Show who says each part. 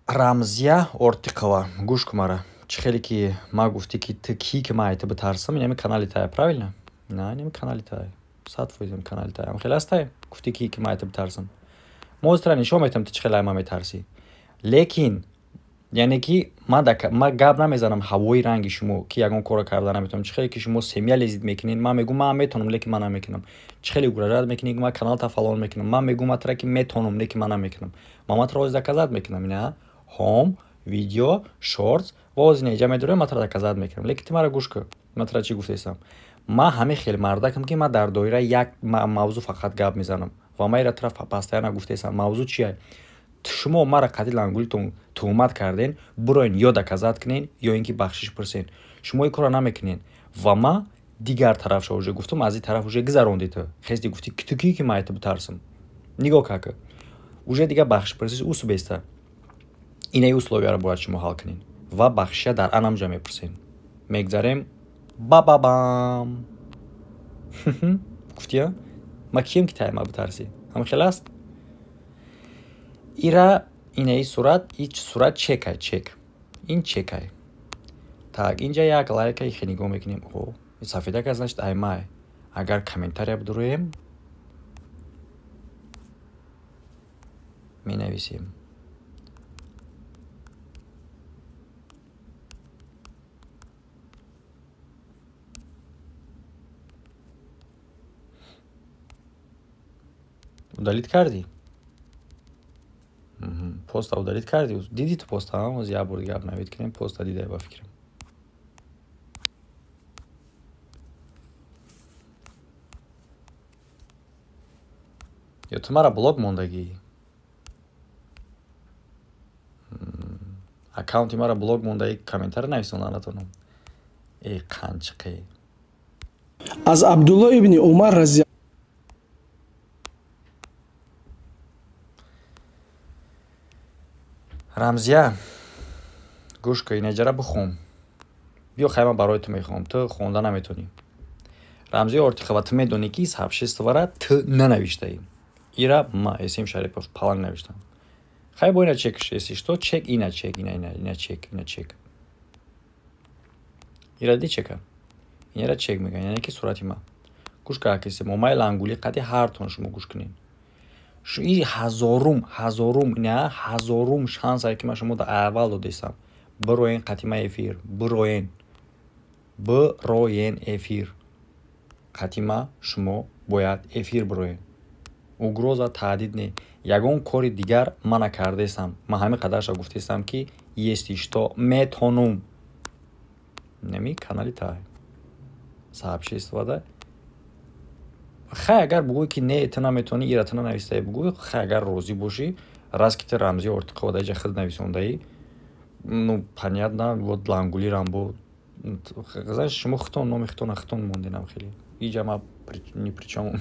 Speaker 1: Рамзия Ортиқова, гӯш кун мара. Чӣ хеле ки ма гуфтӣ, ки ту кӣ, ки ман айта битарсам, инами канали тая, правильно? На, инами канали тая. 100% ами канали тая. Ам хеле ҳастай? Гуфтӣ, ки ки ман айта битарсам. Мо озтара нишон метам, ту чӣ хеле ай ман метарсӣ. Лекин яъне ки ма гап намезанам ҳавои ранги шумо, ки ягон корро карда наметавонам. Чӣ хеле ки шумо семья лезить мекунед, ман мегӯм, ман метавонам, лекин ман намекунам. Чӣ хеле угрожать мекунед, ман каналта фалон мекунам. Ман мегӯм матра, ки метавонам, лекин ман намекунам. Ман матра оз доказать мекунам, ина ҳом видео шортс ва оз ина иҷа медорем, матра доказать мекунам. Лекин ту мара гӯш кун, матра чӣ гуфтаистам. Ман ҳамин хел мардакам, ки ман дар доираи як мавзӯъ фақат гап мезанам ва ман ира тараф постоянно гуфтаистам. Мавзӯъ чия? Шумо мара қатъи лангулитон туҳмат карден, бироен ё доказать кунен, ё ин ки бахшиш пурсен. Шумо ин корро намекунен ва ма дигар тарафша уже гуфтам, аз ин тараф уже гузаронди. Ту хести гуфти, ту кӣ, ки ман айта битарсам. Нигоҳ кака, уже дигар бахшиш пурсиш усу беста. Инаи условияро бояд шумо ҳал кунен ва бахшиша дар анамҷа мепурсен. Мегзарем ба-ба-бам. Гуфтия, ма кием, ки тай ма битарсӣ? Ҳам хел аст? Ира инаи сурат, и сурат чекай, чек, ин чекай. Так, инҷа як лайка ихе нигоҳ мекунем. О, сафедака, значит, аймай. Агар комментария бидуроем, менависем. Удалить кардӣ поста, удалить кардӣ. Дидӣ ту поста? Оз як бор дига обновить кунем поста. Дидай, ба фикрам. Ё ту мара блок мондагӣ? Аккаунти мара блок мондагӣ, комментари нависонда натонам. Э, қанчиқе.
Speaker 2: Аз Абдулло ибни Умар рази
Speaker 1: Рамзия, гӯш кун, инаҷара бихон. Биё, хай, ман барои ту мехонам, ту хонда наметонӣ. Рамзия Ортиқова, ту медонӣ, ки сообществора ту нанавиштаӣ. Ира ма, Эсим Шарипов паланг навиштам. Хай, бо ина чекш, если что, чек, ина чек, ина, ина, ина чек, ина чек. Ира ди чека, инара чек мегӯян, яъне ки сурати ма. Гӯш кар, киси момаи лангулӣ қади ҳартон шумо гӯш кунед. И ҳазорум, ҳазорум, ина ҳазорум шансае, ки ман шумо дар аввал додистам. Бироен қатима эфир, бироен, бироен эфир қатима. Шумо бояд эфир бироен. Угроза, таҳдид не, ягон кори дигар ман накардаистам. Ман ҳамин қадарша гуфтаистам, ки если что метонум. Неми канали та сообществода. Хай, агар бугӯй, ки не, ту наметавонӣ, ира ту нанавистаи, бугӯй. Хай, агар розӣ бошӣ, раз ки ту Рамзии Ортиқова даиҷа худ нависондаӣ, ну понятно, вот лангулирам бо. Знаешь, шумо худтон номи худтона худтон монденам. Хеле иҷа ма ни при чём.